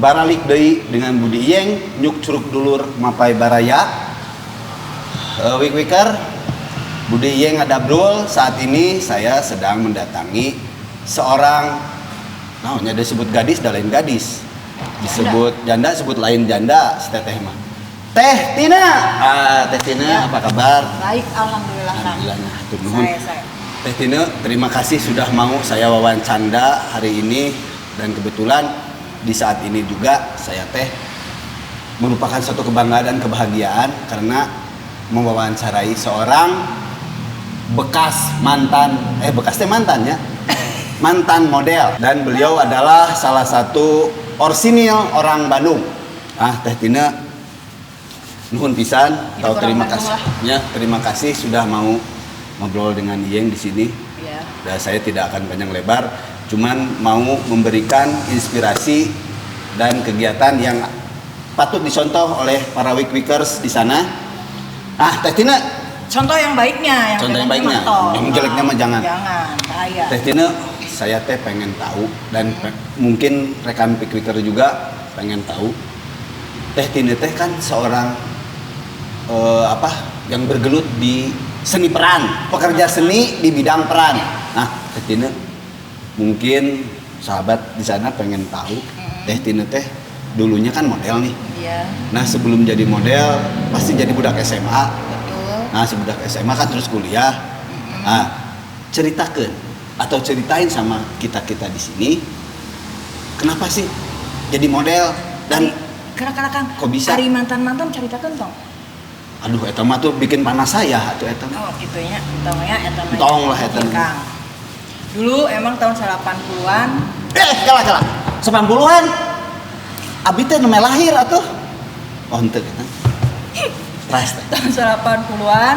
Baralik deui dengan Budi Iyeng, nyuk curug dulur mapai baraya. Wik Wiker, Budi Iyeng Adabrul, saat ini saya sedang mendatangi seorang, nah, disebut gadis, da lain gadis. Disebut janda, sebut lain janda, si teteh mah. Teh Tina. Ah, Teh Tina, Ya. Apa kabar? Baik, alhamdulillah, Kang. Alhamdulillah, nah, hatur nuhun. Saya. Teh Tina, terima kasih sudah mau saya wawancara hari ini dan kebetulan di saat ini juga saya teh merupakan suatu kebanggaan dan kebahagiaan karena mewawancarai seorang bekas mantan, eh, bekas teh mantan ya, mantan model dan beliau adalah salah satu orsinil orang Bandung. Ah, Teh Tina, nuhun pisan, Hidup tahu orang terima Bandung kasih. Lah. Ya, terima kasih sudah mau ngobrol dengan Iyeng di sini. Ya. Dan saya tidak akan panjang lebar, cuman mau memberikan inspirasi dan kegiatan yang patut dicontoh oleh para week weekers di sana. Ah, Teh Tina, Contoh yang baiknya, yang Contoh yang jeleknya baiknya. mah tong. Yang jeleknya mah jangan. Jangan, bahaya. Teh Tina, saya teh pengen tahu dan mungkin rekan week weeker juga pengen tahu. Teh Tina teh kan seorang apa yang bergelut di seni peran, pekerja seni di bidang peran. Nah, Teh Tina, mungkin sahabat di sana pengen tahu, Teh Tina teh dulunya kan model nih. Iya, Nah, sebelum jadi model pasti jadi budak SMA. Betul. Nah, sebudak SMA kan terus kuliah. Nah, ceritakan atau ceritain sama kita-kita di sini kenapa sih jadi model dan Kira-kira, Kang, Kok bisa? Ari mantan-mantan ceritakan tong. Aduh, eta mah tuh bikin panas saya atuh eta mah. Oh, gitu ya. Entong ya eta mah. Entong lah eta mah. Kang. Dulu emang tahun 80-an. Eh, kalah kalah. 90-an. Abi teh nembe lahir atuh. Oh, henteu eta. Ras teh. Tahun 80-an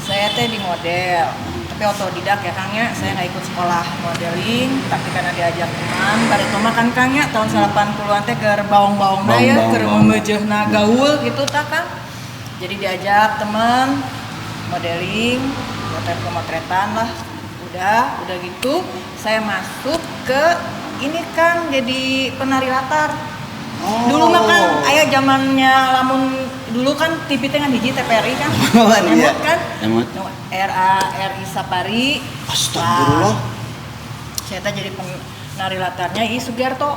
saya teh di model, tapi otodidak ya, Kang, ya. Saya nggak ikut sekolah modeling, tapi karena diajak teman pada itu mah kan, Kang, ya, tahun 80-an teh keur baong-baong ya, Baong-baong, keur baong. Memejehna gaul gitu tah, Kang. Jadi diajak teman modeling, motret pemotretan lah. Udah gitu saya masuk ke ini, Kang, jadi penari latar. Oh. Dulu mah kan aya zamannya, lamun dulu kan TV teh ngan hiji, TVRI kan. Iya. Emut kan? Emut. Nu RA RI Sapari. Astagfirullah. Nah, saya teh jadi penari latarnya I Sugiarto.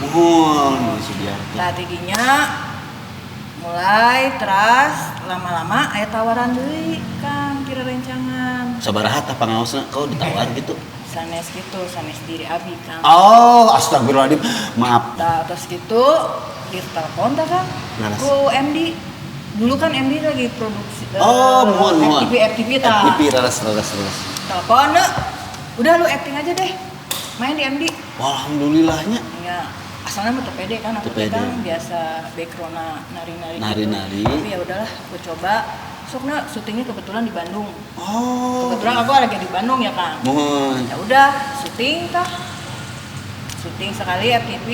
Mohon Sugiarto. Nah, tidinya mulai teras lama-lama aya tawaran deui, Kang, kira rencangan. Sabaraha tah pangaosna kau ditawar gitu? Sanes gitu, sanes diri abi, Kang. Oh, astagfirullahaladzim. Maaf. Nah, terus gitu ditelepon tah, Kang, Laras. Ku MD. Dulu kan MD lagi produksi Oh, mohon, mohon. FTV FTV tah. FTV, raras raras raras. Telepon, "Nek, udah lu acting aja deh. Main di MD." Alhamdulillahnya. Ya, asalnya mah teu pede kan aku Teu teh pede. Kang, biasa background nari-nari gitu. Nari-nari. Tapi ya udahlah, aku coba. Sokna syutingnya kebetulan di Bandung. Oh. Kebetulan aku lagi di Bandung ya, Kang. Mohon. Ya udah, syuting tah. Syuting sekali FTV,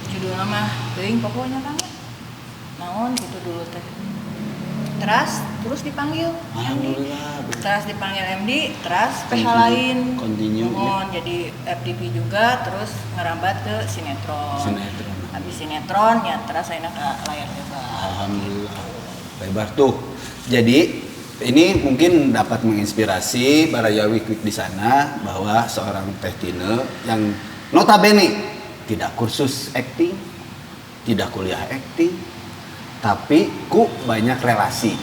judulnya mah teuing pokoknya, Kang, ya. Naon gitu dulu teh. Terus terus dipanggil MD. Alhamdulillah. Terus dipanggil MD, terus PH Continue, lain. Continue, ya. Mohon jadi FTV juga, terus ngerambat ke sinetron. Sinetron. Habis sinetron ya terus saya ke layar lebar. Alhamdulillah. Lebar tuh. Jadi ini mungkin dapat menginspirasi para Wik Wik di sana bahwa seorang Teh Tine yang notabene tidak kursus acting, tidak kuliah acting, tapi ku banyak relasi.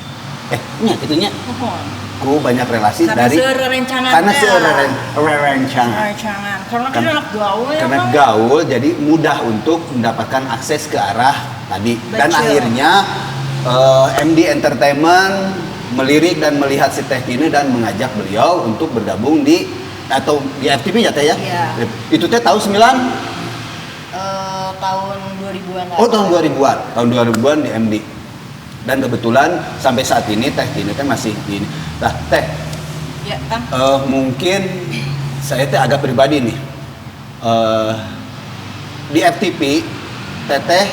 Eh, nya gitu nya. Mohon. Ku banyak relasi Karena dari seueur rencangan karena teh. Seueur rerencangan. Rencangan. Karena kan anak gaul ya, Karena Kang. Gaul, jadi mudah untuk mendapatkan akses ke arah tadi dan akhirnya MD Entertainment melirik dan melihat si Teh Tine dan mengajak beliau untuk bergabung di atau di FTV ya, Teh, ya? Iya. Itu teh tahun 9 Tahun 2000-an lah. Oh, tahun 2000-an, tahun 2000-an di MD. Dan kebetulan sampai saat ini Teh Tine teh masih di ini. Nah, Teh, Ya, Kang. Mungkin saya teh agak pribadi nih. Di FTP Teteh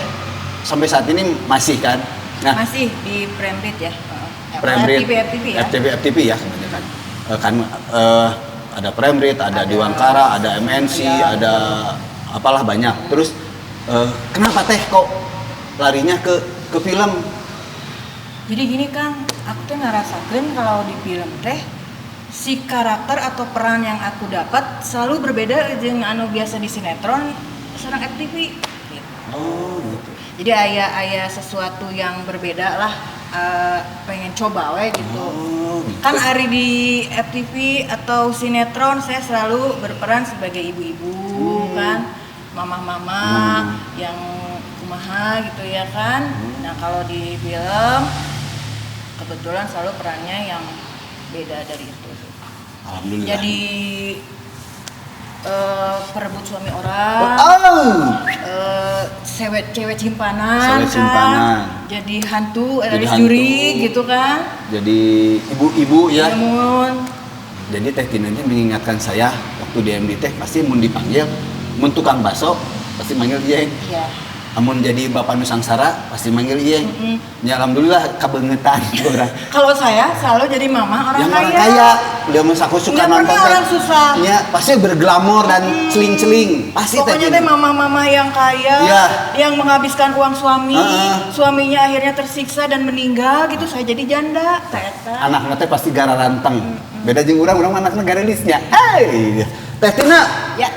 sampai saat ini masih kan? Nah, Masih di Prembit ya. Heeh. Prembrit, FTV FTV ya. FTV FTV ya kebanyakan. Kan ada Prembrit, ada Ada. Diwangkara, ada MNC, Iya. ada apalah banyak. Terus Kenapa teh kok larinya ke film? Jadi gini Kang, aku tuh ngerasakan kalau di film teh si karakter atau peran yang aku dapat selalu berbeda dengan anu biasa di sinetron sareng FTV gitu. Oh gitu. Jadi aya sesuatu yang berbeda lah, pengen coba we gitu. Oh, gitu. Kan ari di FTV atau sinetron saya selalu berperan sebagai ibu-ibu kan, mamah-mama yang kumaha gitu ya kan. Nah, kalau di film kebetulan selalu perannya yang beda dari itu. Alhamdulillah. Jadi perebut suami orang, cewek cewek simpanan, Cewek simpanan. kan, jadi hantu, Jadi jadi hantu. juri gitu kan. Jadi ibu-ibu ya. Namun Jadi Teh Tina ini mengingatkan saya waktu di MD teh pasti mun dipanggil, mun tukang bakso pasti manggil Iyeng. Amun jadi bapak nu sangsara pasti manggil Iyeng. Ya alhamdulillah kabeungetan urang. Kalau saya selalu jadi mama orang Yang kaya. orang kaya, udah mas aku suka Nggak nonton pernah teh. orang susah. Ya, pasti berglamor dan celing-celing. Pasti teh Pokoknya Tina. teh mama-mama yang kaya, yang menghabiskan uang suami, suaminya akhirnya tersiksa dan meninggal gitu, saya jadi janda. Teh eta. Anaknya teh pasti garanteng. Beda jeung urang, urang mah anakna garelisnya. Hey, Teh Tina. Ya.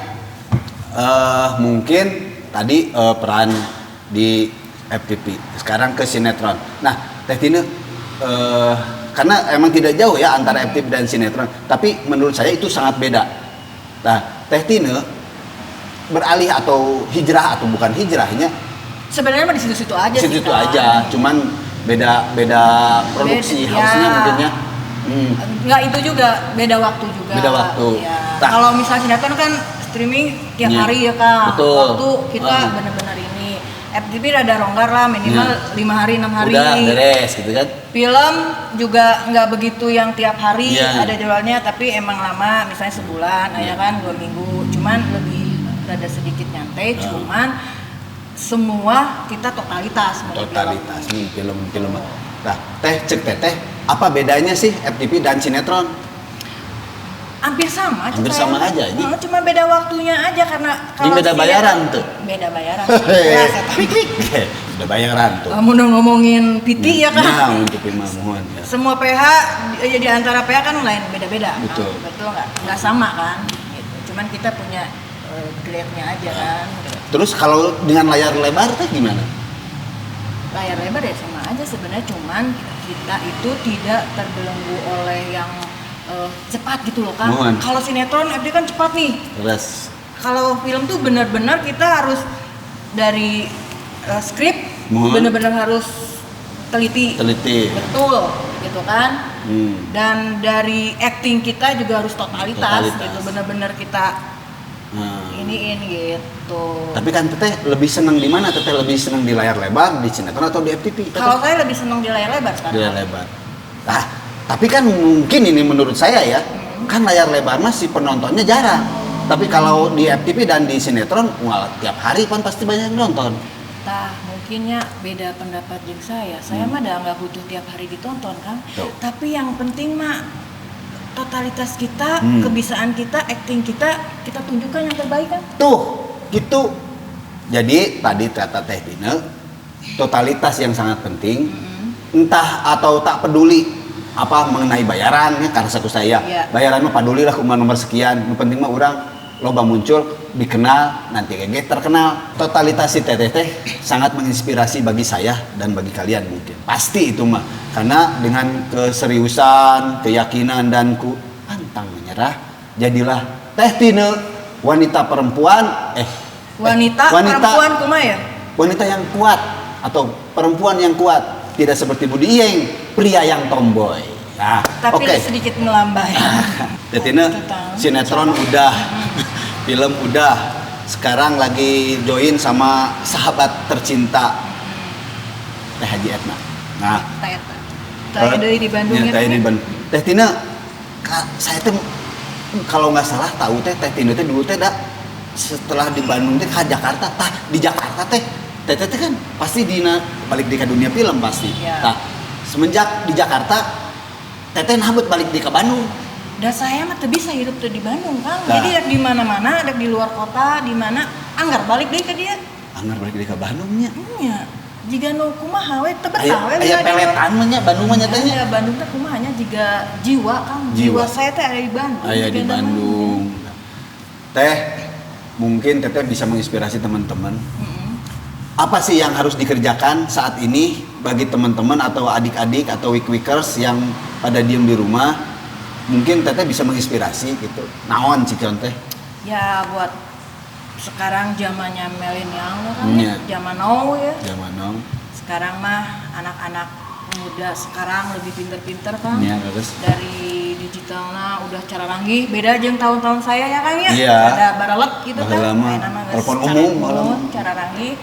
Mungkin tadi peran di FTV, sekarang ke sinetron. Nah, Teh Tina, karena emang tidak jauh ya antara FTV dan sinetron, tapi menurut saya itu sangat beda. Nah, Teh Tina beralih atau hijrah atau bukan hijrahnya? Sebenarnya mah di situ-situ aja sih, Situ-situ Kang. aja, cuman beda beda produksi Beda, house-nya ya. mungkin ya. Enggak, itu juga beda waktu juga. Beda waktu. Ya. Tah. Kalau misalnya sinetron kan streaming tiap hari ya Kang. Betul. Waktu kita benar-benar ini. FTV rada longgar lah, minimal 5 hari, 6 hari. Udah beres gitu kan. Film juga nggak begitu yang tiap hari ada jadwalnya, tapi emang lama, misalnya sebulan, ya kan 2 minggu. Cuman lebih rada sedikit nyantai, cuman semua kita totalitas mau di film. Totalitas nih film-film. Nah, teh cek teteh, apa bedanya sih FTV dan sinetron? Hampir sama, Hampir cuma sama aja ini. Cuma beda waktunya aja karena Ini kalau beda sinetron- bayaran tuh. Beda bayaran. Ya, saya tahu. Klik klik. Beda bayaran tuh. Kamu udah ngomongin PT ya kan? Nah, untuk lima mohon ya. Semua PH ya di antara PH kan lain beda-beda. Kan? Betul. Betul nggak? Nggak sama kan? Gitu. Cuman kita punya grade-nya aja kan. Terus kalau dengan layar lebar teh gimana? Layar lebar ya sama aja sebenarnya, cuman kita itu tidak terbelenggu oleh yang cepat gitu loh kan. Mohon. Kalau sinetron FD kan cepat nih. Terus Kalau film tuh benar-benar kita harus dari skrip benar-benar harus teliti. Teliti. Betul, gitu kan. Dan dari acting kita juga harus totalitas, Totalitas. gitu, benar-benar kita iniin gitu. Tapi kan teteh lebih senang di mana? Teteh lebih senang di layar lebar, di sinetron atau di FTV? Teteh? Kalau saya lebih senang di layar lebar sekarang. Di layar lebar. Nah, tapi kan mungkin ini menurut saya ya, kan layar lebar mah si penontonnya jarang. Tapi kalau di FTV dan di sinetron, wah, tiap hari kan pasti banyak yang nonton. Tah, mungkinnya beda pendapat jeung saya. Saya mah dah nggak butuh tiap hari ditonton kan. Tuh. Tapi yang penting mah totalitas kita, kebisaan kita, acting kita, kita tunjukkan yang terbaik kan. Tuh, gitu. Jadi tadi kata Teh Tina, totalitas yang sangat penting. Entah atau tak peduli apa mengenai bayaran ya, karena satu saya bayaran mah peduli lah kumaha nomor sekian, yang penting mah orang loba muncul, dikenal, nanti ge terkenal. Totalitas si Teteh teh sangat menginspirasi bagi saya dan bagi kalian mungkin. Pasti itu mah, karena dengan keseriusan, keyakinan dan ku pantang menyerah, jadilah Teh Tine wanita perempuan, Wanita, wanita perempuan kumaha ya? Wanita yang kuat atau perempuan yang kuat, tidak seperti Budi Iyeng, pria yang tomboy. Nah, Tapi oke. sedikit melambai. Teh Tine, Tentang. sinetron udah, film udah, sekarang lagi join sama sahabat tercinta Teh Haji Etna. Nah, Teh Etna. Teh deui di Bandung ya, ya, Teh Teh? di Bandung. Teh Tina, saya teh kalau nggak salah tahu teh, Teh Tina teh dulu teh dah setelah di Bandung teh ke Jakarta, tah di Jakarta teh Teh teh kan pasti dina balik di ke dunia film pasti. Iya. Tah, semenjak di Jakarta Teh teh nabut balik di ke Bandung. Dan saya mah teu bisa hidup tuh di Bandung, Kang. Nah. Jadi rek di mana-mana, rek di luar kota, di mana anggar balik deui ke dia. Angger balik deui ka Bandung nya. Nya, jiga nu kumaha we teu betah we. Aya peletan mah nya Bandung mah nya teh nya. Ya, Bandung teh kumaha nya jiga jiwa Kang. Jiwa saya teh ada di Bandung. Aya di jiga nama. Bandung. Teh, mungkin Teteh bisa menginspirasi teman-teman. Apa sih yang harus dikerjakan saat ini bagi teman-teman atau adik-adik atau week-weekers yang pada diem di rumah? Mungkin Teteh bisa menginspirasi gitu. Naon cik teh? Ya buat sekarang zamannya milenial kan Iya. ya, zaman now ya. Zaman now. Sekarang mah anak-anak muda sekarang lebih pinter-pinter kan. Iya, terus. Dari digitalnya udah cara canggih, beda jeung tahun-tahun saya ya Kang ya. Iya. Ada baralet gitu kan. Baheula mah Ayeuna mah geus telepon cara umum, baheula mah. cara canggih.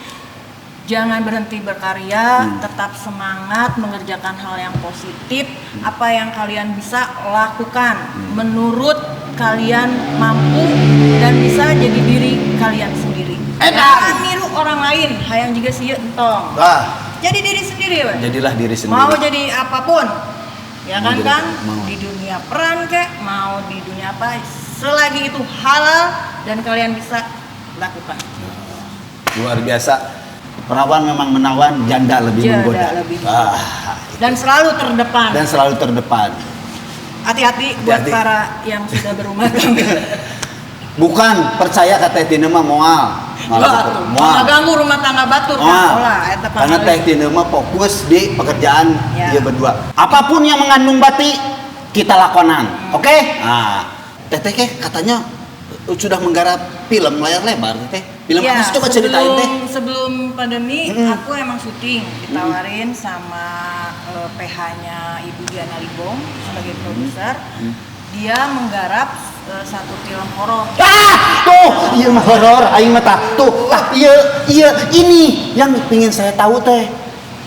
Jangan berhenti berkarya, tetap semangat mengerjakan hal yang positif, apa yang kalian bisa lakukan menurut kalian mampu dan bisa jadi diri kalian sendiri. Edan. Jangan niru orang lain, hayang juga sieun entong. Ah, Jadi diri sendiri we. jadilah diri sendiri. Mau jadi apapun. Ya Mau kan jadi Kang? mau. Di dunia peran kek, mau di dunia apa, selagi itu halal dan kalian bisa lakukan. Luar biasa. Perawan memang menawan, janda lebih Janda menggoda. lebih menggoda. Ah, Dan selalu terdepan. dan selalu terdepan. Hati-hati buat Hati-hati. para yang sudah berumah tangga. Bukan percaya kata Teh Tine mah moal. Malah Wah, gitu. tuh. Moal. Moal ganggu rumah tangga batur kan. Moal. Ulah, eta Karena panggali. Teh Tine mah fokus di pekerjaan Ya. dia berdua. Apapun yang mengandung bati kita lakonan. Oke? Nah, Teteh ke katanya sudah menggarap film layar lebar, Teteh. Film Ya, apa sih coba ceritain teh? Sebelum pandemi aku emang syuting, ditawarin sama PH-nya Ibu Diana Libong sebagai produser. Dia menggarap satu film horor. Ah, tuh, iya mah horor, aing mah tah. Tuh, ah, iya, iya, ini yang pingin saya tahu teh.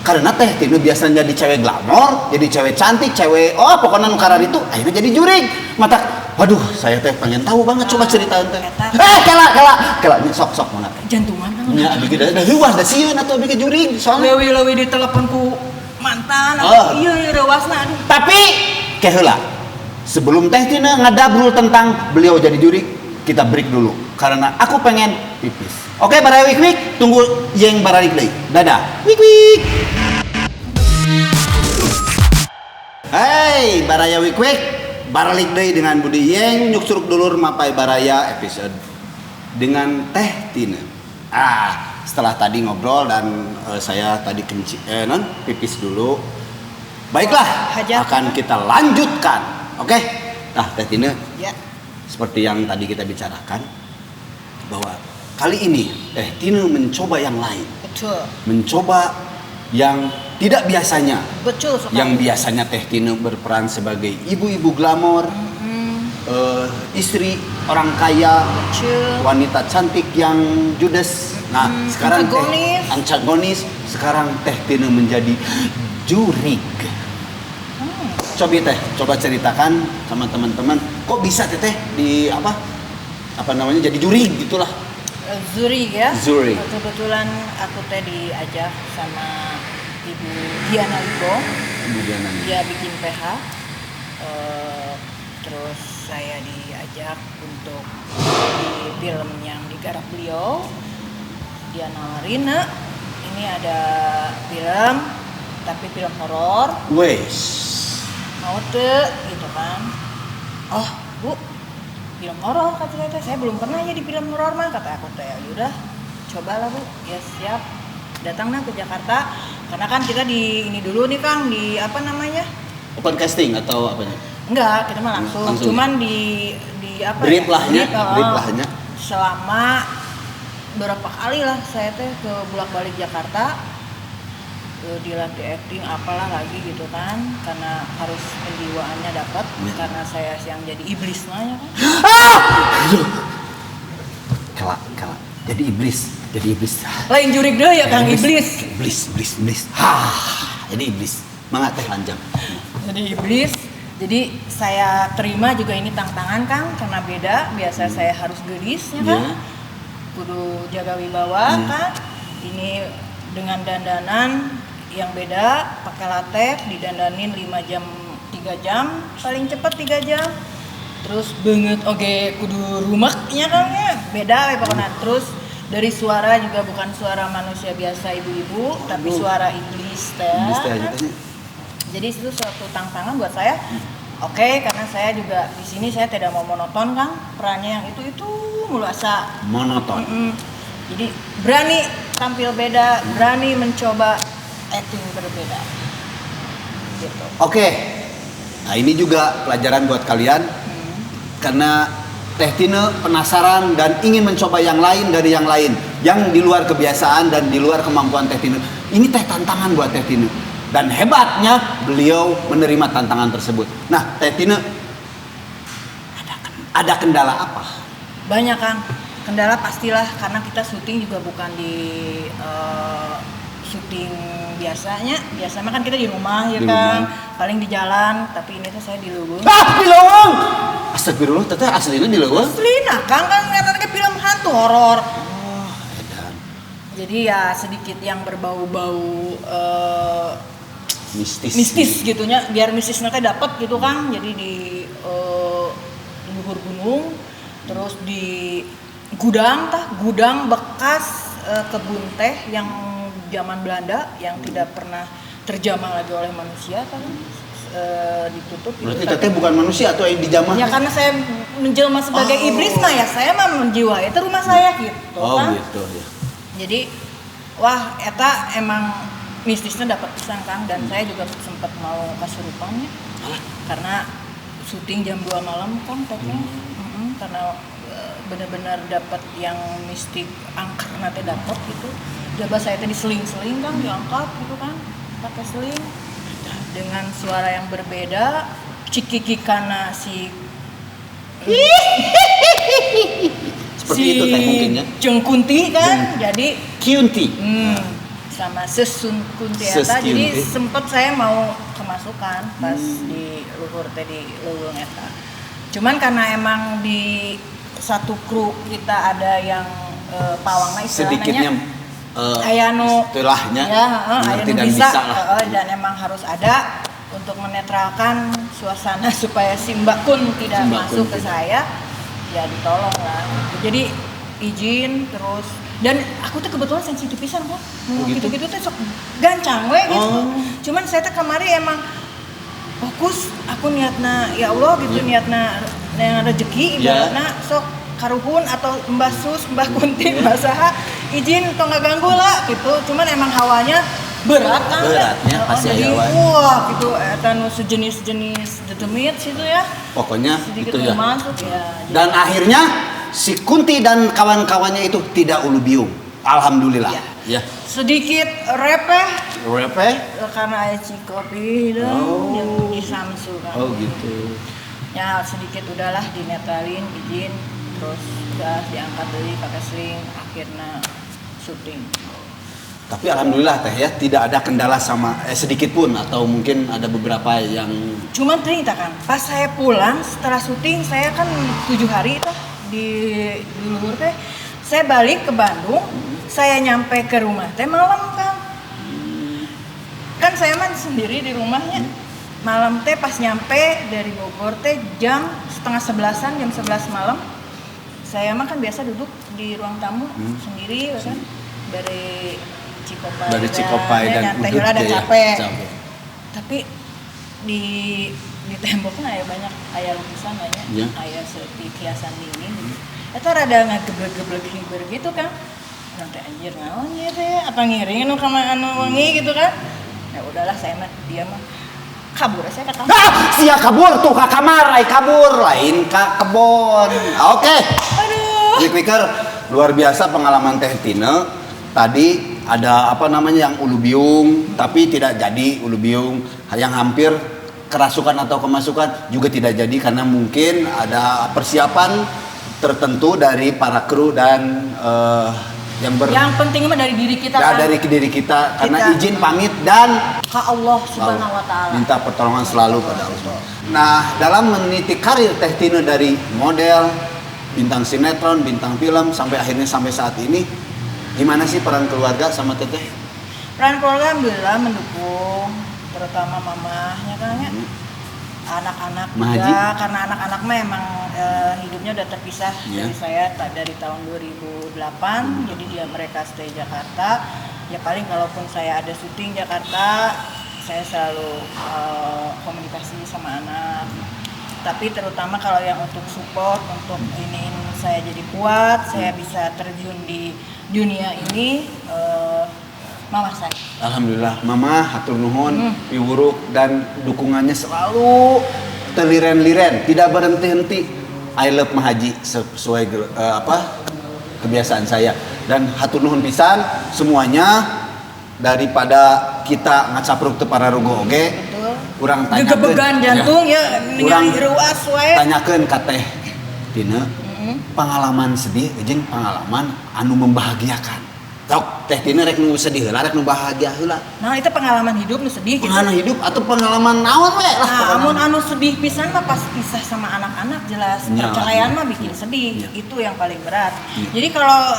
Karena Teh Tinu biasanya jadi cewek glamor, jadi cewek cantik, cewek oh pokoknya nu karar itu akhirnya jadi jurig. Mata, waduh, saya teh pengen tahu banget coba ceritain teh. Eta. Eh, kela, kela, kela, sok sok mana? Jantungan kan. Nya abi ge da heuwas da sieun atuh abi ge jurig soalnya. Leuwih-leuwih ditelepon ku mantan, Oh. iya iya reuasna aduh. Tapi keheula. Sebelum Teh Tina ngadabrul tentang beliau jadi jurig, kita break dulu karena aku pengen pipis. Oke, baraya wik wik, tunggu yang baralik deui. Dadah. Wik wik. Hey, baraya wik wik, baralik deui dengan Budi Yeng nyuksuruk dulur mapai baraya episode dengan Teh Tina. Ah, setelah tadi ngobrol dan saya tadi kenci non pipis dulu. Baiklah, Hajar. akan kita lanjutkan. Oke? Nah, Teh Tina, Ya. seperti yang tadi kita bicarakan bahwa kali ini Teh Tina mencoba yang lain, Betul. mencoba yang tidak biasanya. Betul sekali. Yang biasanya Teh Tina berperan sebagai ibu-ibu glamor, istri orang kaya, Betul. wanita cantik yang judes. Nah, sekarang Teh antagonis. antagonis, sekarang Teh Tina menjadi jurig. Coba Teh, coba ceritakan sama teman-teman, kok bisa Teteh di apa? Apa namanya jadi jurig gitulah. Zuri ya. Zuri. Kebetulan aku teh diajak sama Ibu Diana Libo. Ibu Diana nih. Dia bikin PH. Terus saya diajak untuk di film yang digarap beliau. Dia nawarin, "Nak, ini ada film, tapi film horor. Wes. Mau teu?" gitu kan. Oh, Bu, film horor kata saya teh. Saya belum pernah ya di film horor mah kata aku teh. Yaudah, cobalah Bu. Ya siap. Datanglah ke Jakarta karena kan kita di ini dulu nih Kang, di apa namanya? Open casting atau apanya? Enggak, kita mah langsung. Langsung. Cuman di apa Brief ya? lahnya, Brief, brief lahnya. Selama berapa kali lah saya teh ke bolak-balik Jakarta dilatih acting apalah lagi gitu kan, karena harus penjiwaannya dapat Ya. karena saya yang jadi iblis mah ya kan. Aduh. Kelak, kelak. Jadi iblis, jadi iblis. Lain jurig deh ya Kang iblis. Iblis, iblis, iblis. Hah, jadi iblis. Mangga teh lanjang. Jadi iblis. Jadi saya terima juga ini tantangan Kang karena beda, biasa saya harus gelis ya kan. Ya. Kudu jaga wibawa Ya. kan. Ini dengan dandanan yang beda, pakai latek, didandanin 5 jam, 3 jam, paling cepat 3 jam. Terus banget oge kudu rumaknya kan ya, beda we pokoknya. Terus Dari suara juga bukan suara manusia biasa ibu-ibu, tapi suara iblis teh. Iblis teh Kan. gitu. Jadi itu suatu tantangan buat saya. Oke, karena saya juga di sini saya tidak mau monoton kan, perannya yang itu mulu asa. Monoton. Jadi berani tampil beda, berani mencoba acting berbeda. Gitu. Oke. Nah, ini juga pelajaran buat kalian. Karena Teh Tine penasaran dan ingin mencoba yang lain dari yang lain, yang di luar kebiasaan dan di luar kemampuan Teh Tine. Ini teh tantangan buat Teh Tine. Dan hebatnya beliau menerima tantangan tersebut. Nah, Teh Tine ada kendala apa? Banyak, Kang. Kendala pastilah karena kita syuting juga bukan di syuting biasanya. Biasanya kan kita di rumah ya Di Kang, rumah. Paling di jalan, tapi ini tuh saya di leuweung. Ah, di leuweung. Astagfirullah, teteh aslinya di leuweung. Asli nah, Kang, kan katanya film hantu horor. Oh, edan. Jadi ya sedikit yang berbau-bau Mistis. Mistis gitunya, biar mistisnya teh dapet gitu kan. Jadi di luhur gunung, terus di gudang tah, gudang bekas kebun teh yang zaman Belanda yang tidak pernah terjamah lagi oleh manusia kan, ditutup gitu. Berarti teteh bukan manusia atau yang dijamah? Ya karena saya menjelma sebagai iblis mah ya saya mah menjiwai itu rumah saya gitu Oh, kan. gitu ya. Jadi wah eta emang mistisnya dapat pisan Kang, dan saya juga sempat mau kesurupan ya. Karena syuting jam 2 malam kan teteh. Karena benar-benar dapat yang mistik angker nanti dapat gitu. Jaba saya teh diseling-seling kan, diangkat gitu kan, pakai seling dengan suara yang berbeda, cikikikana si Seperti si itu teh mungkin ya. Jeng Kunti kan, jadi Kunti. Sama Sesun Kunti Ses eta. Jadi Kunti. sempet saya mau kemasukan pas di luhur teh, di leuweung eta. Cuman karena emang di satu kru kita ada yang pawangna istilahnya Sedikitnya aya nu istilahnya ya, heeh, aya mengerti nu dan bisa, bisa lah. Heeh, dan emang harus ada untuk menetralkan suasana supaya si Mbak Kun tidak Si Mbak masuk Kun ke tidak. saya, ya ditolong lah. Jadi izin terus, dan aku tuh kebetulan sensitif pisan kan, Oh, gitu? gitu-gitu tuh sok gancang we gitu. Oh. Cuman saya tuh kemarin emang fokus, aku niatna ya Allah gitu, niatna yang rezeki ibaratna sok karuhun atau Mbah Sus, Mbah Kunti, Mbah Saha izin tong ganggu lah gitu. Cuman emang hawanya berat kan. Beratnya Oh, pasti jadi aya wae. wah gitu eta nu sejenis-jenis dedemit situ ya. Pokoknya Sedikit itu ya. mau masuk ya. Jadi, Dan akhirnya si Kunti dan kawan-kawannya itu tidak ulubiung. Alhamdulillah. Ya. Ya. Sedikit repeh Repeh? Karena aya cikopi dong yang di Samsu kan. Oh gitu. Ya sedikit udahlah dinetralin, izin, terus udah diangkat deui pakai sling, akhirnya syuting. Tapi alhamdulillah teh ya tidak ada kendala sama sedikit pun, atau mungkin ada beberapa yang Cuman ternyata kan pas saya pulang setelah syuting, saya kan 7 hari tah di luhur teh, saya balik ke Bandung, saya nyampe ke rumah teh malam kan. Kan saya mah sendiri di rumahnya. Malam teh pas nyampe dari Bogor teh jam setengah sebelasan, jam 11 malam. Saya mah kan biasa duduk di ruang tamu sendiri ya kan, dari Cikopai Dari Cikopai dan nyantai udut heula da teh ya, capek. Capek. Tapi di temboknya aya banyak, aya lukisan banyak, aya seperti hiasan dinding gitu. Eta rada ngageblek-geblek hiber gitu kan. Nanti anjir naon ieu teh, apa ngiring anu ka anu wengi gitu kan. Ya udahlah saya mah dia mah kabur saya ke kamar. Ah, sia kabur tuh ke kamar, ai kabur lain ke kebon. Oke. Aduh. Quick luar biasa pengalaman Teh Tine. Tadi ada apa namanya yang ulubiung, tapi tidak jadi ulubiung. Yang hampir kerasukan atau kemasukan juga tidak jadi karena mungkin ada persiapan tertentu dari para kru dan yang ber Yang penting mah dari diri kita ya, kan. dari diri kita karena Kita. Izin pamit dan Ka Allah Subhanahu wa taala. minta pertolongan selalu pada Allah. Nah, dalam meniti karir Teh Tine dari model, bintang sinetron, bintang film sampai akhirnya sampai saat ini, gimana sih peran keluarga sama Teteh? Peran keluarga alhamdulillah mendukung, terutama mamahnya kan ya. Anak-anak Mahaji. Juga, karena anak-anak mah emang hidupnya udah terpisah dari saya dari tahun 2008, jadi dia mereka stay Jakarta. Ya paling kalaupun saya ada syuting Jakarta, saya selalu komunikasi sama anak. Tapi terutama kalau yang untuk support, untuk iniin saya jadi kuat, saya bisa terjun di dunia ini, mama saya. Alhamdulillah, Mama hatur nuhun, piwuruk dan dukungannya selalu teliren-liren, tidak berhenti-henti. I love Mahaji sesuai apa kebiasaan saya. Dan hatur nuhun pisan semuanya, daripada kita ngacapruk teu pararuguh oge. Urang tanyakeun. Gegebegan jantung ya, Urang ningali ruas wae. Tanyakeun ka Teh Tine pengalaman sedih jeung pengalaman anu membahagiakan. Sok Teh Tine, rek nu sedih heula, rek nu bahagia heula? Nah, itu pengalaman hidup nu sedih gitu. Pengalaman hidup atau pengalaman naon we lah Nah, pokoknya. Amun anu sedih pisan mah pas pisah sama anak-anak jelas. Perceraian mah bikin sedih. Itu yang paling berat. Jadi kalau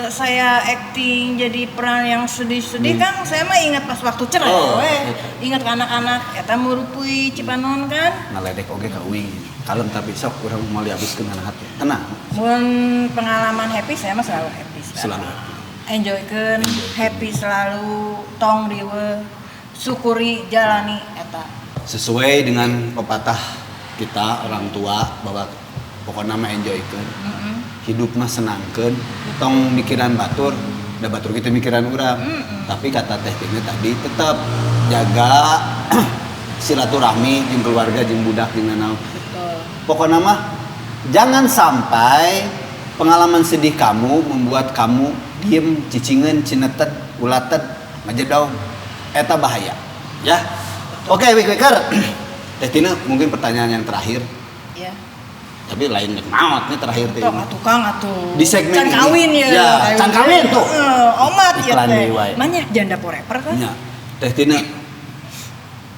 saya acting jadi peran yang sedih-sedih kan saya mah ingat pas waktu cerai Oh, we. iya. Ingat ke anak-anak eta murupui Cipanon kan. Ngaledek oge ka uing. Kalem, tapi sok urang mau dihabiskeun kana hati. Tenang. Mun pengalaman happy, saya mah selalu happy selalu. Selalu happy. Enjoykeun, happy selalu, tong riweuh, syukuri, jalani eta. Sesuai dengan pepatah kita orang tua bahwa pokoknya mah enjoykeun. Hidup mah senangkeun, tong mikiran batur, da batur kita mikiran urang. Tapi kata Teh Tine tadi tetap jaga silaturahmi jeung keluarga, jeung budak, jeung naon. Pokoknya mah jangan sampai pengalaman sedih kamu membuat kamu diem, cicingan, cinetet, ulatet, ngajedog. Eta bahaya. Ya. Oke, Wik Wiker. Teh Tine, mungkin pertanyaan yang terakhir. Ya. Tapi lain maot nih terakhir teh. Tok atuh, Kang, atuh. Di segmen Can ini. kawin ya. Ya, can kawin tuh. Heeh, omat ya Iklan teh. deui wae. Banyak janda forever kan. Ya. Teh Tine,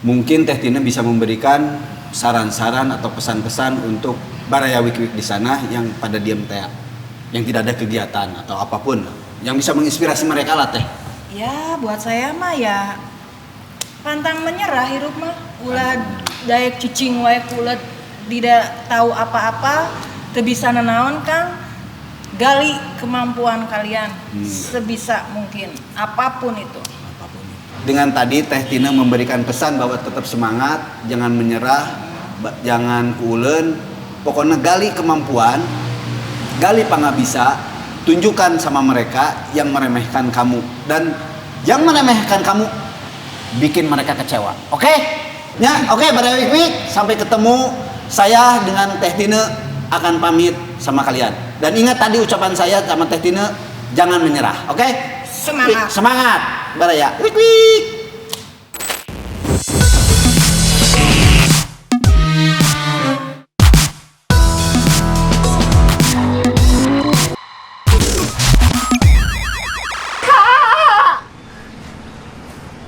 mungkin Teh Tine bisa memberikan saran-saran atau pesan-pesan untuk baraya wik wik di sana yang pada diam teh, yang tidak ada kegiatan atau apapun, yang bisa menginspirasi mereka lah, Teh. Ya, buat saya mah ya pantang menyerah hirup mah. Ulah daek cicing wae kulet tidak tahu apa-apa, teu bisa nanaon, Kang. Gali kemampuan kalian sebisa mungkin, apapun itu. Apapun itu. Dengan tadi Teh Tina memberikan pesan bahwa tetap semangat, jangan menyerah, jangan kuuleun, pokoknya gali kemampuan, gali pangabisa, tunjukkan sama mereka yang meremehkan kamu, dan yang meremehkan kamu bikin mereka kecewa. Oke? Ya, oke, pada week week sampai ketemu, saya dengan Teh Tine akan pamit sama kalian. Dan ingat tadi ucapan saya sama Teh Tine, jangan menyerah. Oke? Semangat. Semangat. Baraya. Wik wik.